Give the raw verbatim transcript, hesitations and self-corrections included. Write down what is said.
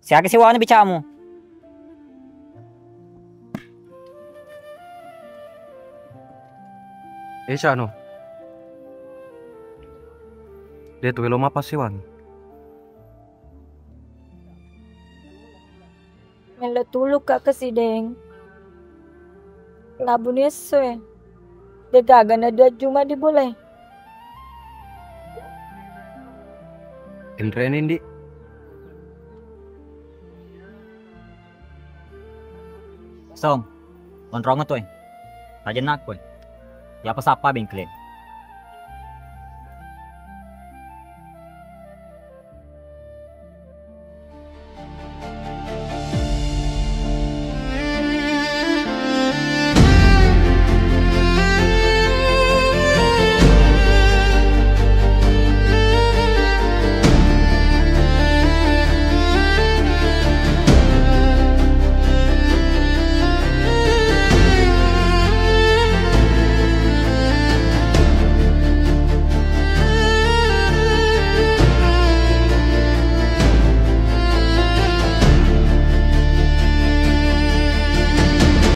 Siaga siwani bicamu? Eh, Cano. De' tu welo mapasiwani. Melo tulu ka' kesideng. Labuni essoe. De' gaga na dua juma di bolae. Enreni, Ndi. Song, onrong tu e. Tajenna koe. Yapa sappa bengkel e.